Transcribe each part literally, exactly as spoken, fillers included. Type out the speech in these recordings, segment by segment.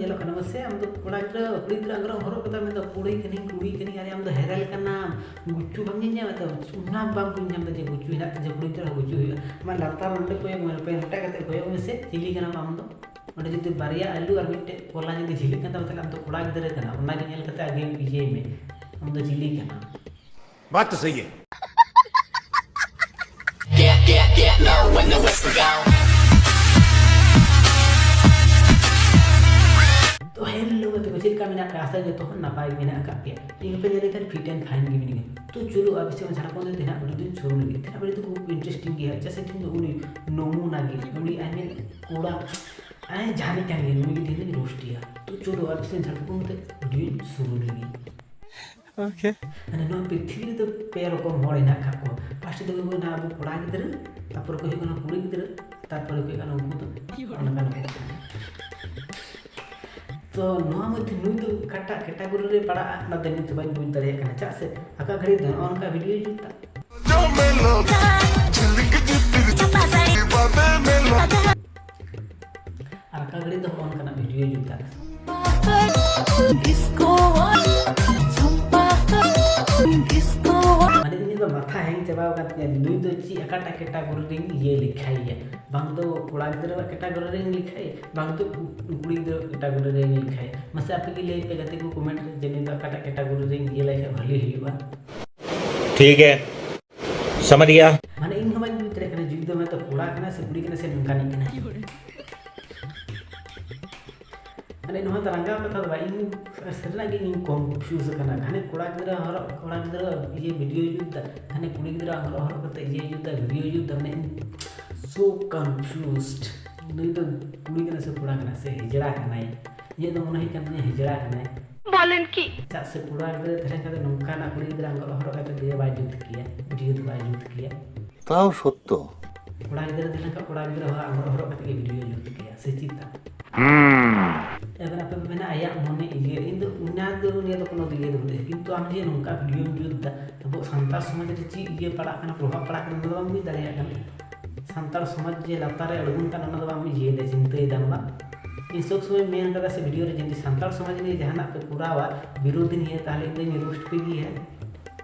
ᱧᱮᱞᱚᱜ ᱠᱟᱱᱟ ᱢᱟᱥᱮ, ᱟᱢ ᱫᱚ ᱠᱚᱲᱟ ᱜᱤᱫᱽᱨᱟᱹ, ᱠᱩᱲᱤ ᱜᱤᱫᱽᱨᱟᱹ ᱟᱝᱨᱚᱵ ᱦᱚᱨᱚᱜ ᱠᱟᱛᱮ ᱢᱮᱱᱫᱟ ᱠᱩᱲᱤ ᱠᱟᱹᱱᱟᱹᱧ, ᱠᱩᱲᱤ ᱠᱟᱹᱱᱟᱹᱧ, ᱟᱨ ᱟᱢ ᱫᱚ ᱦᱮᱨᱮᱞ ᱠᱟᱱᱟᱢ, ᱜᱩᱪᱩ ᱵᱟᱢ ᱧᱮᱞ ᱧᱟᱢᱮᱫ ᱛᱟᱢᱟ? ᱚᱱᱟ ᱵᱟᱢ ᱵᱩᱡᱽ ᱧᱟᱢ ᱮᱫᱟ ᱡᱮ ᱜᱩᱪᱩ ᱦᱮᱱᱟᱜ ᱛᱮ ᱡᱮ ᱠᱩᱲᱤ ᱜᱤᱫᱽᱨᱟᱹ ᱦᱚᱸ ᱜᱩᱪᱩ ᱦᱩᱭᱩᱜᱼᱟ? ᱟᱢᱟᱜ ᱞᱟᱛᱟᱨ ᱱᱚᱰᱮ ᱠᱚᱭᱚᱜ ᱢᱮ, ᱯᱮᱱᱴ ᱦᱚᱴᱟᱜ ᱠᱟᱛᱮ ᱠᱚᱭᱚᱜ ᱢᱮᱥᱮ, ᱪᱤᱞᱤ ᱠᱟᱱᱟᱢ ᱟᱢ ᱫᱚ? ᱚᱸᱰᱮ ᱡᱩᱫᱤ ᱵᱟᱨᱭᱟ ᱟᱹᱞᱩ ᱟᱨ ᱢᱤᱫᱴᱮᱡ ᱠᱚᱞᱟ ᱡᱩᱫᱤ ᱡᱷᱤᱞᱟᱹᱜ ᱠᱟᱱ ᱛᱟᱢᱟ, ᱛᱟᱦᱞᱮ ᱟᱢ ᱫᱚ ᱠᱚᱲᱟ ᱜᱤᱫᱽᱨᱟᱹ ᱠᱟᱱᱟᱢ, ᱚᱱᱟᱜᱮ ᱧᱮᱞ ᱠᱟᱛᱮ ᱟᱜᱮ ᱤᱭᱟᱹᱭ ᱢᱮ, ᱟᱢ ᱫᱚ ᱪᱤᱞᱤ ᱠᱟᱱᱟᱢ? बात तो सही है। ᱛᱚ ᱦᱮᱞᱳ ᱜᱟᱛᱮ ᱠᱚ, ᱪᱮᱫ ᱞᱮᱠᱟ ᱢᱮᱱᱟᱜ ᱯᱮᱭᱟ? ᱟᱥᱟ ᱡᱚᱛᱚ ᱦᱚᱲ ᱱᱟᱯᱟᱭ ᱜᱮ ᱢᱮᱱᱟᱜ ᱟᱠᱟᱫ ᱯᱮᱭᱟ᱾ ᱤᱧ ᱦᱚᱸᱯᱮ ᱧᱮᱞ ᱞᱮᱠᱷᱟᱱ fit and fine ᱜᱮ ᱢᱤᱱᱟᱹᱧᱟ᱾ ᱛᱚ ᱪᱚᱞᱚ ᱟᱯᱮ ᱥᱮᱫ ᱡᱷᱟᱲᱠᱷᱚᱸᱰ ᱨᱮ ᱛᱮᱦᱮᱧᱟᱜ video ᱫᱚᱧ ᱥᱩᱨᱩ ᱞᱟᱹᱜᱤᱫ᱾ ᱛᱮᱦᱮᱧᱟᱜ video ᱫᱚ ᱠᱷᱩᱵ interesting ᱜᱮᱭᱟ᱾ ᱪᱮᱫᱟᱜ ᱥᱮ ᱛᱮᱦᱮᱧ ᱫᱚ ᱩᱱᱤ ᱱᱚᱢᱩᱱᱟ ᱜᱮ, ᱩᱱᱤ ᱟᱭ ᱢᱮᱱ ᱠᱚᱲᱟ ᱟᱭ ᱡᱟᱦᱟᱱᱤᱡ ᱠᱟᱱ ᱜᱮᱭᱟ, ᱱᱩᱭ ᱜᱮ ᱛᱮᱦᱮᱧ ᱫᱚᱧ roast ᱮᱭᱟ᱾ ᱛᱚ ᱪᱚᱞᱚ ᱟᱯᱮ ᱥᱮᱫ ᱡᱷᱟᱲᱠᱷᱚᱸᱰ ᱛᱮ video ᱫᱚᱧ ᱥᱩᱨᱩ ᱞᱟᱹᱜᱤᱫ᱾ Okay. ᱢᱟᱱᱮ ᱱᱚᱣᱟ ᱯᱨᱤᱛᱷᱤᱵᱤ ᱨᱮᱫᱚ ᱯᱮ ᱨᱚᱠᱚᱢ ᱦᱚᱲ ᱦᱮᱱᱟᱜ ᱟᱠᱟᱫ ᱠᱚᱣᱟ᱾ ᱯᱷᱟᱥᱴ ᱫᱚ ᱦᱩᱭᱩᱜ ᱠᱟᱱᱟ ᱟᱵᱚ ᱠᱚᱲᱟ ᱜᱤᱫᱽᱨᱟᱹ, ᱛᱟᱨᱯᱚᱨᱮ ᱠᱚ ᱦᱩᱭᱩᱜ ᱠᱟᱱᱟ ᱠᱩᱲᱤ ᱜᱤᱫᱽᱨᱟᱹ, ᱛᱟᱨᱯᱚᱨᱮ ᱠᱚ ᱦᱩᱭᱩᱜ ᱠᱟᱱᱟ ᱩᱱᱠᱩ ᱫᱚ ᱚᱱᱠᱟᱱ ᱠᱚ᱾ ᱛᱚ ᱱᱚᱣᱟ ᱢᱚᱫᱽᱫᱷᱮ ᱱᱩᱭ ᱫᱚ ᱚᱠᱟᱴᱟᱜ category ᱨᱮ ᱯᱟᱲᱟᱜᱼᱟ, ᱚᱱᱟ ᱫᱚ ᱱᱤᱛ ᱦᱚᱸ ᱵᱟᱹᱧ ᱵᱩᱡᱽ ᱫᱟᱲᱮᱭᱟᱜ ᱠᱟᱱᱟ᱾ ᱪᱮᱫᱟᱜ ᱥᱮ ᱟᱠᱟ ᱜᱷᱟᱹᱲᱤᱡ ᱫᱚ ᱱᱚᱜᱼᱚ ᱱᱚᱝᱠᱟ video ᱡᱩᱛᱟ, ᱟᱨ ᱚᱠᱟ ᱜᱷᱟᱹᱲᱤᱡ ᱫᱚ ᱱᱚᱜᱼᱚ ᱱᱚᱝᱠᱟᱱᱟᱜ video ᱡᱩᱛᱟ᱾ Disco, disco. ᱢᱟᱱᱮ ᱤᱧ ᱫᱚ ᱢᱟᱛᱷᱟ ᱦᱮᱝ ᱪᱟᱵᱟᱣ ᱟᱠᱟᱱ ᱛᱤᱧᱟ, ᱱᱩᱭ ᱫᱚ ᱪᱮᱫ ᱚᱠᱟᱴᱟᱜ category ᱨᱮᱧ ᱤᱭᱟᱹ ᱞᱮᱠᱷᱟᱭᱮᱭᱟ? ᱵᱟᱝ ᱫᱚ ᱠᱚᱲᱟ ᱜᱤᱫᱽᱨᱟᱹᱣᱟᱜ category ᱨᱮᱧ ᱞᱮᱠᱷᱟᱭᱮ, ᱵᱟᱝ ᱫᱚ ᱠᱩᱲᱤ ᱜᱤᱫᱽᱨᱟᱹ category ᱨᱮᱧ ᱞᱮᱠᱷᱟᱭᱮ᱾ ᱢᱟᱥᱮ ᱟᱯᱮ ᱜᱮ ᱞᱟᱹᱭ ᱯᱮ ᱜᱟᱛᱮ ᱠᱚ comment ᱨᱮ ᱡᱮ ᱱᱩᱭ ᱫᱚ ᱚᱠᱟᱴᱟᱜ category ᱨᱮᱧ ᱤᱭᱟᱹ ᱞᱮᱠᱷᱟᱡ ᱵᱷᱟᱹᱞᱤ ᱦᱩᱭᱩᱜᱼᱟ᱾ ठीक है, समझ गया। ᱢᱟᱱᱮ ᱤᱧ ᱦᱚᱸ ᱵᱟᱹᱧ ᱵᱩᱡᱽ ᱫᱟᱲᱮᱭᱟᱜ ᱠᱟᱱᱟ, ᱡᱩᱫᱤ ᱫᱚ ᱢᱮᱱᱛᱮ ᱠᱚᱲᱟ ᱠᱟᱱᱟ ᱥᱮ ᱠᱩᱲᱤ ᱠᱟᱱᱟ ᱥᱮ ᱱᱚᱝᱠᱟᱱᱤᱡ ᱠᱟᱱᱟ᱾ ᱢᱟᱱᱮ ᱱᱚᱣᱟ ᱫᱚ ᱨᱟᱸᱜᱟᱣ ᱠᱟᱛᱷᱟ ᱫᱚ ᱵᱟᱝ, ᱤᱧ ᱥᱟᱹᱨᱤᱱᱟᱜ ᱜᱮ ᱤᱧ confuse ᱟᱠᱟᱱᱟ᱾ ᱜᱷᱟᱱᱮ ᱠᱚᱲᱟ ᱜᱤᱫᱽᱨᱟᱹ ᱦᱚᱨᱚᱜ, ᱠᱚᱲᱟ ᱜᱤᱫᱽᱨᱟᱹ ᱤᱭᱟᱹ video ᱡᱩᱛ ᱫᱟ, ᱜᱷᱟᱱᱮ ᱠᱩᱲᱤ ᱜᱤᱫᱽᱨᱟᱹ ᱟᱝᱨᱚᱵ ᱦᱚᱨᱚᱜ ᱠᱟᱛᱮ ᱤᱭᱟᱹ ᱡᱩᱛ ᱫᱟ, video ᱡᱩᱛ ᱫᱟ, ᱢᱟᱱᱮ ᱤᱧ so confused᱾ ᱱᱩᱭ ᱫᱚ ᱠᱩᱲᱤ ᱠᱟᱱᱟ ᱥᱮ ᱠᱚᱲᱟ ᱠᱟᱱᱟ ᱥᱮ ᱦᱤᱡᱲᱟ ᱠᱟᱱᱟᱭ? ᱤᱧᱟᱹᱜ ᱫᱚ ᱢᱚᱱᱮ ᱦᱩᱭᱩᱜ ᱠᱟᱱ ᱛᱤᱧᱟᱹ ᱦᱤᱡᱲᱟ ᱠᱟᱱᱟᱭ᱾ বলেন কি? ᱪᱮᱫᱟᱜ ᱥᱮ ᱠᱚᱲᱟ ᱜᱤᱫᱽᱨᱟᱹ ᱛᱟᱦᱮᱸ ᱞᱮᱱᱠᱷᱟᱱ ᱫᱚ ᱱᱚᱝᱠᱟᱱᱟᱜ ᱠᱩᱲᱤ ᱜᱤᱫᱽᱨᱟᱹ ᱟᱝᱨᱚᱵ ᱦᱚᱨᱚᱜ ᱠᱟᱛᱮ video ᱵᱟᱭ ᱡᱩᱛ ᱠᱮᱭᱟ, video ᱫᱚ ᱵᱟᱭ ᱡᱩᱛ ᱠᱮᱭᱟ᱾ তাও সত্য। ᱠᱚᱲᱟ ᱜᱤᱫᱽᱨᱟᱹ ᱛᱟᱦᱮᱸ ᱞᱮᱱᱠᱷᱟᱱ ᱠᱚᱲᱟ ᱜᱤᱫᱽᱨᱟᱹ ᱦᱚᱸ ᱟᱝᱨᱚᱵ ᱦᱚᱨᱚᱜ ᱠᱟᱛᱮ ᱜᱮ video ᱡᱩᱛ ᱠᱮᱭᱟ, ᱥᱮ ᱪᱮᱫ? ᱮᱵᱟᱨ ᱟᱯᱮ ᱯᱮ ᱢᱮᱱᱟ ᱟᱭᱟᱜ ᱢᱚᱱᱮ ᱤᱭᱟᱹ, ᱤᱧ ᱫᱚ ᱚᱱᱟ ᱫᱚ ᱱᱤᱭᱟᱹ ᱫᱚ ᱠᱳᱱᱳ ᱤᱭᱟᱹ ᱫᱚ ᱵᱟᱹᱱᱩᱜᱼᱟ, ᱠᱤᱱᱛᱩ ᱟᱢ ᱡᱮ ᱱᱚᱝᱠᱟ videoᱢ ᱡᱩᱛ ᱫᱟ, ᱟᱵᱚ ᱥᱟᱱᱛᱟᱲ ᱥᱚᱢᱟᱡᱽ ᱨᱮ ᱪᱮᱫ ᱤᱭᱟᱹ ᱯᱟᱲᱟᱜ ᱠᱟᱱᱟ, ᱯᱨᱚᱵᱷᱟᱵᱽ ᱯᱟᱲᱟᱜ ᱠᱟᱱᱟ, ᱚᱱᱟ ᱫᱚ ᱵᱟᱢ ᱵᱩᱡᱽ ᱫᱟᱲᱮᱭᱟᱜ ᱠᱟᱱᱟ᱾ ᱥᱟᱱᱛᱟᱲ ᱥᱚᱢᱟᱡᱽ ᱡᱮ ᱞᱟᱛᱟᱨ ᱨᱮ ᱟᱬᱜᱚᱱ ᱠᱟᱱᱟ, ᱚᱱᱟ ᱫᱚ ᱵᱟᱢ ᱤᱭᱟᱹᱭᱮᱫᱟ, ᱪᱤᱱᱛᱟᱹᱭᱮᱫᱟᱢ ᱵᱟᱝ? ᱤᱧ ᱥᱚᱵ ᱥᱚᱢᱚᱭ ᱢᱮᱱ ᱠᱟᱫᱟ ᱥᱮ ᱵᱷᱤᱰᱤᱭᱳ ᱨᱮ, ᱡᱩᱫᱤ ᱥᱟᱱᱛᱟᱲ ᱥᱚᱢᱟᱡᱽ ᱱᱤᱭᱮ ᱡᱟᱦᱟᱱᱟᱜ ᱯᱮ ᱠᱚᱨᱟᱣᱟ ᱵᱤᱨᱳᱫᱷᱤ ᱱᱤᱭᱮ, ᱛᱟᱦᱞᱮ ᱤᱧ ᱫᱚᱧ ᱨᱳᱥᱴ ᱯᱮ ᱜᱮᱭᱟ᱾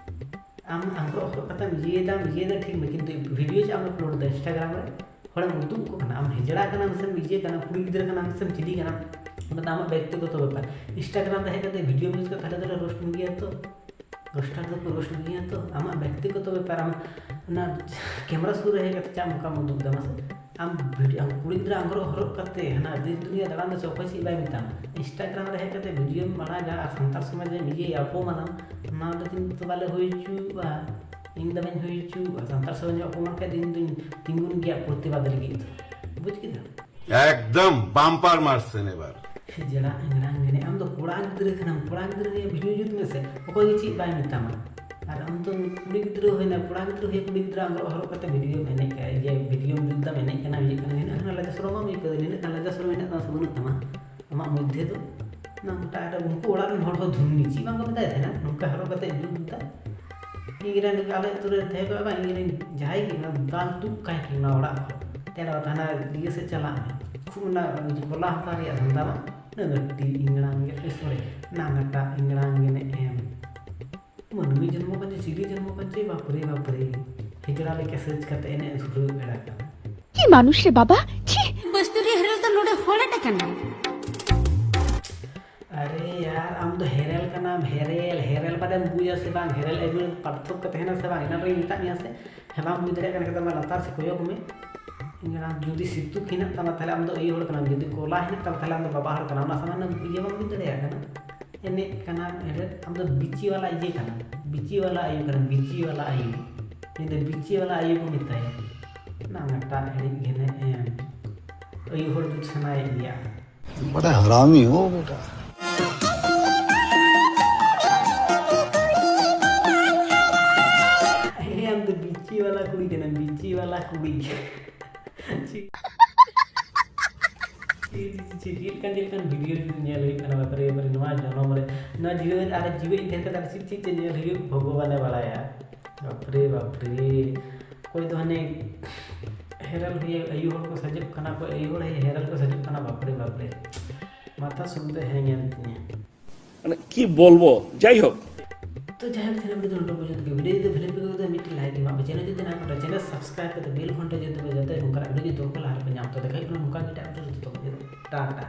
ᱟᱢ ᱟᱝᱨᱚᱜ ᱦᱚᱨᱚᱜ ᱠᱟᱛᱮᱢ ᱤᱭᱟᱹᱭᱮᱫᱟᱢ, ᱤᱭᱟᱹᱭᱮᱫᱟ ᱴᱷᱤᱠ ᱢᱮ, ᱠᱤᱱᱛᱩ ᱵᱷᱤᱰᱤᱭᱳ ᱡᱮ ᱟᱢ ᱟᱯᱞᱳᱰ ᱫᱟ ᱤᱱᱥᱴᱟᱜᱨᱟᱢ ᱨᱮ, ᱦᱚᱲᱮᱢ ᱩᱫᱩᱜ ᱟᱠᱚ ᱠᱟᱱᱟ, ᱟᱢ ᱦᱮᱡᱲᱟ ᱠᱟᱱᱟᱢ ᱥᱮᱢ ᱤᱭᱟᱹ ᱠᱟᱱᱟ, ᱠᱩᱲᱤ ᱜᱤᱫᱽᱨᱟᱹ ᱠᱟᱱᱟᱢ ᱥᱮᱢ ᱪᱤᱞᱤ ᱠᱟᱱᱟᱢ, ᱚᱱᱟ ᱫᱚ ᱟᱢᱟᱜ ᱵᱮᱠᱛᱤᱜᱚᱛᱚ ᱵᱮᱯᱟᱨ᱾ ᱤᱱᱥᱴᱟᱜᱨᱟᱢ ᱨᱮ ᱦᱮᱡ ᱠᱟᱛᱮ ᱵᱷᱤᱰᱤᱭᱳ ᱤᱭᱩᱡᱽ ᱠᱟᱛᱮ ᱛᱟᱦᱞᱮ ᱫᱚᱞᱮ ᱨᱳᱥᱴ ᱜᱮᱭᱟ ᱛᱚ᱾ ᱨᱳᱥᱴᱟᱨ ᱫᱚᱠᱚ ᱨᱳᱥᱴ ᱜᱮᱭᱟ ᱛᱚ, ᱟᱢᱟᱜ ᱵᱮᱠᱛᱤᱜᱚᱛᱚ ᱵᱮᱯᱟᱨ᱾ ᱟᱢ ᱚᱱᱟ ᱠᱮᱢᱮᱨᱟ ᱥᱩᱨ ᱨᱮ ᱦᱮᱡ ᱠᱟᱛᱮ ᱪᱟᱜ ᱢᱚᱠᱟᱢ ᱩᱫᱩᱜ ᱫᱟ ᱢᱟᱥᱮ? ᱟᱢ ᱵᱷᱤᱰᱤᱭᱳ, ᱟᱢ ᱠᱩᱲᱤ ᱜᱤᱫᱽᱨᱟᱹ ᱟᱝᱨᱚᱜ ᱦᱚᱨᱚᱜ ᱠᱟᱛᱮ ᱦᱟᱱᱟ ᱫᱮᱥ ᱫᱩᱱᱤᱭᱟᱹ ᱫᱟᱬᱟᱱ ᱫᱚ ᱪᱚ ᱚᱠᱚᱭ ᱪᱮᱫ ᱵᱟᱭ ᱢᱮᱛᱟᱢᱟ᱾ ᱤᱱᱥᱴᱟᱜᱨᱟᱢ ᱨᱮ ᱦᱮᱡ ᱠᱟᱛᱮ ᱵᱷᱤᱰᱤᱭᱳᱢ ᱟᱲᱟᱜᱟ ᱟᱨ ᱥᱟᱱᱛᱟᱲ ᱥᱚᱢᱟᱡᱽ ᱨᱮᱢ ᱤᱭᱟᱹᱭᱟ, ᱚᱯᱚᱢᱟᱱᱟᱢ, ᱚᱱᱟ ᱫᱚ ᱠᱤᱱᱛᱩ ᱵᱟᱞᱮ ᱦᱩᱭ ᱦᱚᱪᱚᱣᱟᱜᱼᱟ᱾ ᱤᱧ ᱫᱚ ᱵᱟᱹᱧ ᱦᱩᱭ ᱦᱚᱪᱚᱣᱟᱜᱼᱟ᱾ ᱥᱟᱱᱛᱟᱲ ᱥᱚᱢᱟᱡᱽ ᱨᱮ ᱚᱯᱚᱢᱟᱱ ᱠᱷᱟᱡ ᱫᱚ ᱤᱧ ᱫᱚᱧ ᱛᱤᱸᱜᱩᱱ ᱜᱮᱭᱟ ᱯᱨᱚᱛᱤᱵᱟᱫ ᱞᱟᱹᱜᱤᱫ ᱫᱚ᱾ ᱵᱩᱡᱽ ᱠᱮᱫᱟᱢ? ᱮᱠᱫᱚᱢ ᱵᱟᱢᱯᱟᱨ ᱢᱟᱨᱥᱮᱱ ᱮᱵᱟᱨ᱾ ᱡᱮᱲᱟ ᱮᱝᱲᱟᱝ ᱜᱮᱱᱮ, ᱟᱢ ᱫᱚ ᱠᱚᱲᱟ ᱜᱤᱫᱽᱨᱟᱹ ᱠᱟᱱᱟᱢ, ᱠᱚᱲᱟ ᱜᱤᱫᱽᱨᱟᱹ ᱱᱤᱭᱮ ᱵᱷᱤᱰᱤᱭᱳ ᱡᱩᱛ ᱢᱮᱥᱮ, ᱚᱠᱚᱭ ᱜᱮ ᱪᱮᱫ ᱵᱟᱭ ᱢᱮᱛᱟᱢᱟ᱾ ᱟᱨ ᱟᱢ ᱫᱚ ᱠᱩᱲᱤ ᱜᱤᱫᱽᱨᱟᱹ ᱦᱩᱭᱱᱟ, ᱠᱚᱲᱟ ᱜᱤᱫᱽᱨᱟᱹ ᱦᱩᱭ, ᱠᱩᱲᱤ ᱜᱤᱫᱽᱨᱟᱹ ᱟᱝᱨᱚᱜ ᱦᱚᱨᱚᱜ ᱠᱟᱛᱮ ᱵᱷᱤᱰᱤᱭᱳᱢ ᱮᱱᱮᱡ ᱠᱟᱱᱟ, ᱤᱭᱟᱹ ᱵᱷᱤᱰᱤᱭᱳᱢ ᱡᱩᱛ ᱫᱟᱢ, ᱮᱱᱮᱡ ᱠᱟᱱᱟᱢ, ᱤᱭᱟᱹ ᱠᱟᱱᱟᱢ, ᱱᱤᱱᱟᱹᱜ ᱜᱟᱱ ᱞᱟᱡᱟ ᱥᱚᱨᱚᱢ ᱵᱟᱢ ᱟᱹᱭᱠᱟᱹᱣ ᱫᱟ? ᱱᱤᱱᱟᱹᱜ ᱜᱟᱱ ᱞᱟᱡᱟ ᱥᱚᱨᱚᱢ ᱢᱮᱱᱟᱜ ᱛᱟᱢᱟ ᱥᱮ ᱵᱟᱹᱱᱩᱜ ᱛᱟᱢᱟ ᱟᱢᱟᱜ ᱢᱚᱫᱽᱫᱷᱮ ᱫᱚ? ᱱᱚᱝᱠᱟ ᱟᱨ ᱩᱱᱠᱩ ᱚᱲᱟᱜ ᱨᱮᱱ ᱦᱚᱲ ᱦᱚᱸ ᱫᱷᱩᱢᱱᱤ ᱪᱮᱫ ᱵᱟᱝ ᱠᱚ ᱢᱮᱛᱟᱭ ᱛᱟᱦᱮᱱᱟ, ᱱᱚᱝᱠᱟ ᱦᱚᱨᱚᱜ ᱠᱟᱛᱮ ᱡᱩᱛ ᱫᱟ᱾ ᱤᱧ ᱨᱮᱱ ᱟᱞᱮ ᱟᱹᱛᱩ ᱨᱮ ᱛᱟᱦᱮᱸ ᱠᱚᱜᱼᱟ ᱵᱟᱝ, ᱤᱧ ᱨᱮᱱ ᱡᱟᱦᱟᱸᱭ ᱜᱮ ᱢᱮᱱᱟᱢ, ᱫᱟᱞ ᱛᱩᱫ ᱠᱟᱭ ᱠᱤ ᱚᱱᱟ ᱚᱲᱟᱜ ᱦᱚᱲ᱾ ᱛᱮᱲᱟ ᱛᱟᱦᱮᱱᱟ ᱤᱭᱟᱹ ᱥᱮᱫ ᱪᱟᱞᱟᱜ ᱢᱮ, ᱠᱷᱩᱵ ᱚᱱᱟ ᱠᱚᱞᱟ ᱦᱟᱛᱟᱣ ᱨᱮᱭᱟᱜ ᱫᱷᱟᱱᱫᱟ ᱵᱟᱝ, ᱱᱟᱹᱴᱤ ᱤᱝᱲᱟᱝ ᱜᱮ, ᱥᱚᱨᱤ, ᱱᱟᱝᱟᱴᱟ ᱤᱝᱲᱟᱝ ᱜᱮ ᱮᱢ᱾ ᱢᱟᱹᱱᱢᱤ ᱡᱚᱱᱢᱚ ᱠᱟᱱ ᱪᱮ ᱪᱤᱞᱤ ᱡᱚᱱᱢᱚ ᱠᱟᱱ ᱪᱮ, ᱵᱟᱯᱨᱮ ᱵᱟᱯᱨᱮ, ᱦᱤᱡᱲᱟ ᱞᱮᱠᱟ ᱥᱟᱹᱡ ᱠᱟᱛᱮ ᱮᱱᱮᱡ ᱫᱷᱩᱨᱟᱹᱣ ᱮᱲᱟ ᱠᱟᱱᱟ᱾ কি মানুষ রে বাবা, ছি। ᱵᱟᱹᱥᱛᱩᱨᱤ ᱦᱮᱨᱮᱞ ᱫᱚ ᱱᱚᱰᱮ ᱦᱚᱲ ᱮᱴᱮ ᱠᱟᱱᱟᱭ᱾ ᱟᱨᱮ ᱭᱟᱨ, ᱟᱢ ᱫᱚ ᱦᱮᱨᱮᱞ ᱠᱟᱱᱟᱢ, ᱦᱮᱨᱮᱞ, ᱦᱮᱨᱮᱞ ᱢᱟᱱᱮᱢ ᱵᱩᱡᱟ ᱥᱮ ᱵᱟᱝ? ᱦᱮᱨᱮᱞ ᱮᱵᱮᱞ ᱯᱟᱨᱛᱷᱚᱠ ᱠᱚ ᱛᱟᱦᱮᱱᱟ ᱥᱮ ᱵᱟᱝ? ᱮᱱᱟᱝ ᱨᱮᱧ ᱢᱮᱛᱟᱫ ᱢᱮᱭᱟ ᱥᱮ? ᱦᱮᱸ, ᱵᱟᱢ ᱵᱩᱡᱽ ᱫᱟᱲᱮᱭᱟᱜ ᱠᱟᱱ ᱠᱷᱟᱱ ᱫᱚ ᱢᱟ ᱞᱟᱛᱟᱨ ᱥᱮᱫ ᱠᱚᱭᱚᱜ ᱢᱮ᱾ ᱮᱱᱠᱷᱟᱱ ᱡᱩᱫᱤ ᱥᱤᱛᱩᱠ ᱦᱮᱱᱟᱜ ᱛᱟᱢᱟ, ᱛᱟᱦᱞᱮ ᱟᱢ ᱫᱚ ᱟᱭᱳ ᱦᱚᱲ ᱠᱟᱱᱟᱢ, ᱡᱩᱫᱤ ᱠᱚᱞᱟ ᱦᱮᱱᱟᱜ ᱛᱟᱢᱟ, ᱛᱟᱦᱞᱮ ᱟᱢ ᱫᱚ ᱵᱟᱵᱟ ᱦᱚᱲ ᱠᱟᱱᱟᱢ᱾ ᱚᱱᱟ ᱥᱟᱢᱟᱱ ᱮᱢ ᱤᱭᱟᱹ ᱵᱟᱢ ᱵᱩᱡᱽ ᱫᱟᱲᱮᱭᱟᱜ ᱠᱟᱱᱟ᱾ ᱮᱱᱮᱡ ᱠᱟᱱᱟᱢ, ᱮᱱᱮᱡ, ᱟᱢ ᱫᱚ ᱵᱤᱪᱤ ᱣᱟᱞᱟ ᱤᱭᱟᱹ ᱠᱟᱱᱟᱢ, ᱵᱤᱪᱤ ᱣᱟᱞᱟ ᱟᱭᱳ ᱠᱟᱱᱟᱢ, ᱵᱤᱪᱤ ᱣᱟᱞᱟ ᱟᱭᱳ᱾ ᱩᱱᱤ ᱫᱚ ᱵᱤᱪᱤ ᱣᱟᱞᱟ ᱟᱭᱳ ᱠᱚ ᱢᱮᱛᱟᱭᱟ᱾ ᱱᱟᱝᱟᱴᱟ ᱮᱱᱮᱡ ᱜᱮ ᱮᱱᱮᱡ ᱮᱢ᱾ ᱟᱭᱳ ᱦᱚᱲ ᱡᱩᱛ ᱥᱟᱱᱟᱭᱮᱫ ᱢᱮᱭᱟ᱾ ᱵᱟᱰᱟ ᱦᱟᱨᱟᱢᱤ ᱦᱳ ᱵᱮᱴᱟ᱾ ᱦᱮᱸ, ᱟᱢ ᱫᱚ ᱵᱤᱪᱤ ᱣᱟᱞᱟ ᱠᱩᱲᱤ ᱠᱟᱱᱟᱢ, ᱵᱤᱪᱤ ᱣᱟᱞᱟ ᱠᱩᱲᱤ᱾ ᱪᱮᱫ ᱞᱮᱠᱟᱱ, ᱪᱮᱫ ᱞᱮᱠᱟᱱ ᱵᱷᱤᱰᱤᱭᱳ ᱧᱮᱞ ᱦᱩᱭᱩᱜ ᱠᱟᱱᱟ, ᱵᱟᱯᱨᱮ, ᱵᱟᱯᱨᱮ, ᱱᱚᱣᱟ ᱡᱚᱱᱚᱢ ᱨᱮ, ᱱᱚᱣᱟ ᱡᱤᱣᱮᱫ, ᱟᱨ ᱡᱤᱣᱮᱫ ᱤᱧ ᱛᱟᱦᱮᱸ ᱠᱟᱛᱮ ᱟᱨ ᱪᱮᱫ ᱪᱮᱫ ᱪᱮᱫ ᱧᱮᱞ ᱦᱩᱭᱩᱜ, ᱵᱷᱚᱜᱚᱵᱟᱱᱮ ᱵᱟᱲᱟᱭᱟ᱾ ᱵᱟᱯᱨᱮ, ᱵᱟᱯᱨᱮ, ᱚᱠᱚᱭ ᱫᱚ ᱦᱟᱱᱮ ᱦᱮᱨᱮᱞ ᱦᱩᱭ, ᱟᱭᱩ ᱦᱚᱲ ᱠᱚ ᱥᱟᱡᱚᱜ ᱠᱟᱱᱟ ᱠᱚ, ᱟᱭᱩ ᱦᱚᱲ ᱦᱮᱨᱮᱞ ᱠᱚ ᱥᱟᱡᱚᱜ ᱠᱟᱱᱟ, ᱵᱟᱯᱨᱮ ᱵᱟᱯᱨᱮ, ᱢᱟᱛᱷᱟ ᱥᱩᱱ ᱛᱮ ᱦᱮᱝ ᱮᱱ ᱛᱤᱧᱟ᱾ ᱢᱟᱱᱮ ᱠᱤ ᱵᱚᱞᱵᱚ, ᱡᱟᱭ ᱦᱳᱠ᱾ ᱛᱚ ᱡᱟᱦᱟᱸᱭ ᱠᱚ ᱛᱟᱦᱮᱱᱟ ᱵᱷᱤᱰᱤᱭᱳ ᱱᱚᱰᱮ ᱯᱚᱨᱡᱚᱱᱛᱚ ᱜᱮ, ᱵᱷᱤᱰᱤᱭᱳ ᱡᱩᱫᱤ ᱵᱷᱟᱞᱮ ᱯᱮ ᱟᱹᱭᱠᱟᱹᱣ ᱠᱮᱫᱟ ᱢᱤᱫᱴᱮᱱ ᱞᱟᱭᱤᱠ ᱮᱢᱟᱜ ᱯᱮ, ᱪᱮᱱᱮᱞ ᱡᱩᱫᱤ ᱱᱟᱣᱟ ᱠᱟᱱᱟ ᱪᱮᱱᱮᱞ ᱥᱟᱵᱥᱠᱨᱟᱭᱤᱵ ᱠᱟᱛᱮ ᱵᱮᱞ ᱜᱷᱚᱱᱴᱟ ᱡᱩᱫᱤ ᱯᱮ ᱡᱟᱛᱮ ᱱᱚᱝᱠᱟᱱᱟᱜ ᱵᱷᱤᱰᱤᱭᱳ ᱡᱚᱛᱚ ᱠᱷᱚᱱ ᱞᱟᱦᱟ ᱨᱮᱯᱮ ᱧᱟᱢ᱾ ᱛᱚ ᱫᱮᱠᱷᱟ ᱦᱩᱭᱩᱜ ᱠᱟᱱᱟ ᱱᱚᱝᱠᱟ ᱜᱮ ᱮᱴᱟᱜ ᱵᱷᱤᱰᱤᱭᱳ ᱨᱮ, ᱛᱚᱛᱚ ᱠᱷᱚᱱ ᱴᱟᱴᱟ᱾